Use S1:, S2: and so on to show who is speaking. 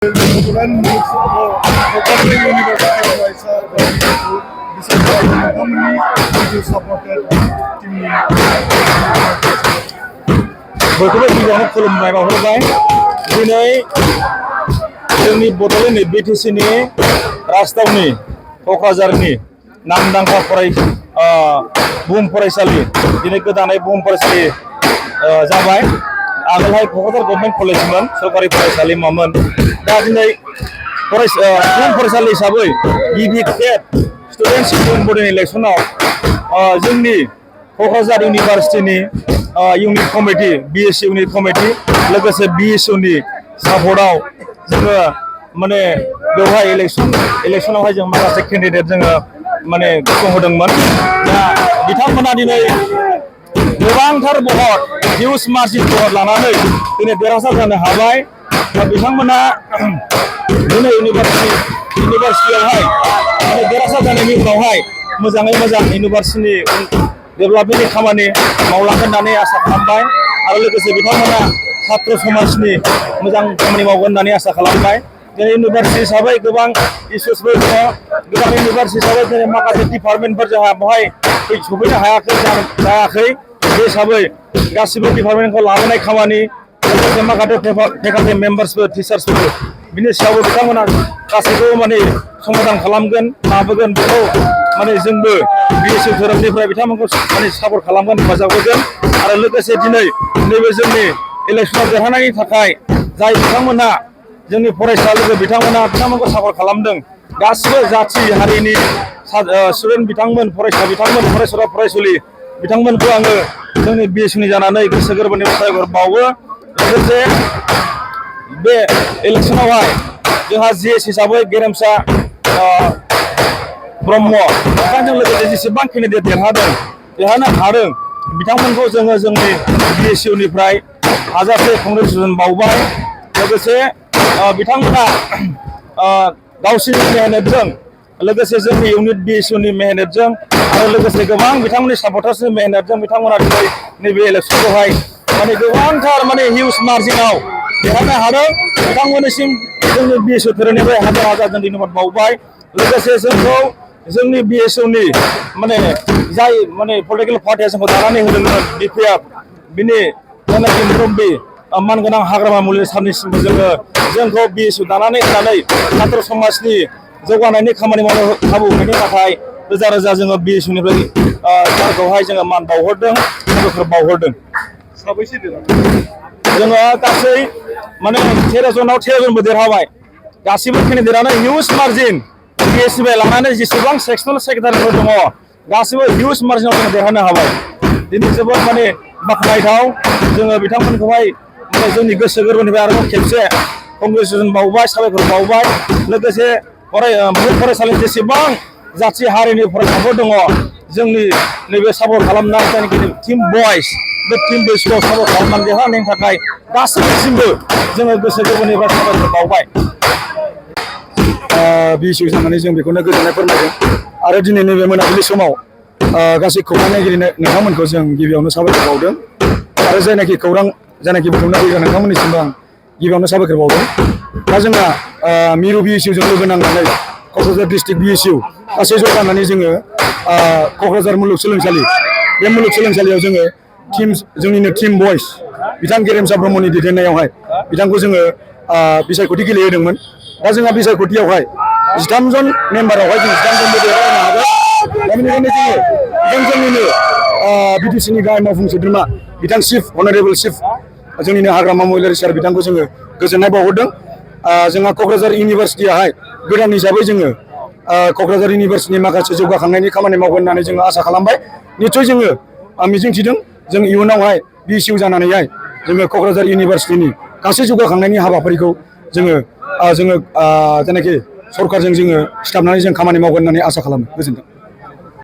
S1: Kebetulan local university bisa company supported tim betul गिबियावनो खुलुमनाय बावहरबाय दिनै जोंनि बड'लेण्ड बिटिसिनि राजथावनि क'क्राझारनि नामदांखा बुहुम फरायसालि दिनै गोदानै बुहुम फरायसालि जाबाय आगोलहाय क'क्राझार गभर्नमेन्ट कलेजमोन सरकारि फरायसालिमामोन दा दिनै बुहुम फरायसालि हिसाबै गिबि खेब स्टुडेन्ट सिटिजन बडिनि इलेक्सनाव जोंनि क'क्राझार इउनिभारसिटिनि unit committee BSC unit committee लोगोसे बिएसइउनि सापर्टआव जोङो माने बेवहाय इलेक्सनावहाय जों माखासे केन्डिडेट जोङो माने गसंहोदोंमोन दा बिथांमोना दिनै गोबांथार भट हिउज मार्जिन भट लानानै दिनै देरहासार जानो हाबाय दा बिथांमोना दिनै इउनिभारसिटियावहाय माने देरहासार जानायनि उनावहाय मोजाङै मोजां इउनिभारसिटिनि डेभेलपमेन्टनि खामानि मावलांगोन होननानै आसा खालामबाय आरो लोगोसे बिथांमोना छात्र समाजनि मोजां खामानि मावगोन होननानै आसा खालामबाय दिनै इउनिभारसिटि हिसाबै गोबां इसुसफोर दङ गोबां इउनिभारसिटि हिसाबै दिनै माखासे डिपार्टमेन्टफोर जोंहा बेवहाय सफैनो जायाखै बे हिसाबै गासिबो डिपार्टमेन्टखौ लाबोनाय खामानि लोगोसे माखासे फेकाल्टि मेम्बार्सफोर टिचार्सफोर बिनि सायावबो बिथांमोना गासैखौबो माने समाधान खालामगोन लाबोगोन बेखौ माने जोंबो बिएससि धोरोमनिफ्राय बिथांमोनखौ माने सापर्ट खालामगोन हेफाजाब होगोन आरो लोगोसे दिनै नैबे जोंनि इलेक्सनाव देरहानायनि थाखाय जाय बिथांमोनहा जोंनि फरायसा लोगो बिथांमोनखौ सापर्ट खालामदों गासिबो जाथि हारिनि स्टुडेन्ट बिथांमोन फरायसा बिथांमोन फरायसुला फरायसुलि बिथांमोनखौ आङो जोंनि बिएससिनि जानानै गोसो गोरबोनिफ्राय साबायखर बावो लोगोसे बे इलेक्सनावहाय जोंहा जिएस हिसाबै गेरेमसा ब्रह्म बिथांजों लोगोसे जेसेबां केन्डिडेट देरहानो हादों बिथांमोनखौ जोङो जोंनि बिएससिनिफ्राय हाजारसे कंग्रेचुलेसन बावबाय लोगोसे बिथांमोना गावसोरनि मेहनतजों लोगोसे जोंनि इउनिट बिएससिनि मेहनतजों आरो लोगोसे गोबां बिथांमोननि सापर्टार्सनि मेहनतजों बिथांमोना दिनै नैबे इलेक्सनखौहाय माने गोबांथार माने हिउज मार्जिनाव देरहानो हादों बिथांमोननिसिम जोंनि बिएससि धोरोमनिफ्राय हाजार जों धन्यबाद बावबाय लोगोसे जोंखौ जोंनि बिएससिनि माने जाय माने पलिटिकेल पार्टिया जोंखौ दानानै होदोंमोन बिपिएफ बिनि जायनाखि मुरब्बि मानगोनां हाग्रामा मुलि सारनिसिमबो जोंखौ बिएससि दानानै होनानै छात्र समाजनि जौगानायनि खामानि मावनो खाबु होनायनि थाखाय रोजा रोजा जोङो बिएससिनिफ्राय सारखौहाय जोङो मान बावहरदों साबायखर बावहरदों साबैसे जोङो गासै माने 13 जनाव 13 जनबो देरहाबाय गासिबो केन्डिडेटआनो हिउज मार्जिन बिएससिनिफ्राय लानानै जेसेबां सेक्सनेल सेक्रेटारिफोर दङ गासिबो हिउज मार्जिनाव जोङो देरहानो हाबाय दिनै जोबोद माने बाख्नायथाव जोङो बिथांमोनखौहाय माने जोंनि गोसो गोरबोनिफ्राय आरोबाव खेबसे कंग्रेचुलेसन बावबाय साबायखर बावबाय लोगोसे फरायसालिनि जेसेबां जाथि हारिनि फरायसाफोर दङ जोंनि नैबे सापर्ट खालामनाय जायनाखि टिम बयस बे टिम बयसखौ सापर्ट खालामनानै देरहानायनि थाखाय गासैसिमबो जोङो गोसो गोरबोनिफ्राय साबायखर बावबाय बिएससि जानानै जों बेखौनो गोजोननाय फोरमायदों आरो दिनै नैबे मोनाबिलि समाव गासै खौरां नायगिरि नोंथांमोनखौ जों गिबियावनो साबायखर बावदों आरो जायनाखि बुथुमना फैगोन नोंथांमोननिसिमबो आं गिबियावनो साबायखर बावदों दा जोंहा मिरु बिएससिजों लोगो नांनानै क'क्राझार डिस्ट्रिक्ट बिएससि गासै ज' जानानै जोङो क'क्राझार मुलुगसोलोंसालि बे मुलुगसोलोंसालियाव जोङो जोंनिनो टिम बयस बिथां गेरेमसा ब्रह्मनि दैदेननायावहाय बिथांखौ जोङो बिसायख'थि गेलेहोदोंमोन दा जोंहा बिसायख'थियावहाय 13 जन मेम्बारावहाय जों 13 जनबो देरहानो हागोन दा बेनिखायनो जोङो जोंनिनो बिटिसिनि गाहाय मावफुं सोद्रोमा बिथां चिफ अनारेबल चिफ जोंनिनो हाग्रामा महिलारि सार बिथांखौ जोङो गोजोननाय बावहरदों जोंहा क'क्राझार इउनिभारसिटियाहाय गोदान हिसाबै जोङो क'क्राझार इउनिभारसिटिनि माखासे जौगाखांनायनि खामानि मावगोन होननानै जोङो आसा खालामबाय निस्सय जोङो मिजिंथिदों जों इयुनावहाय बिएससि जानानैहाय जोङो क'क्राझार इउनिभारसिटिनि गासै जौगाखांनायनि हाबाफारिखौ जोङो जायनाखि सरकारजों जोङो सिथाबनानै जों खामानि मावगोन होननानै आसा खालामो गोजोन्थों।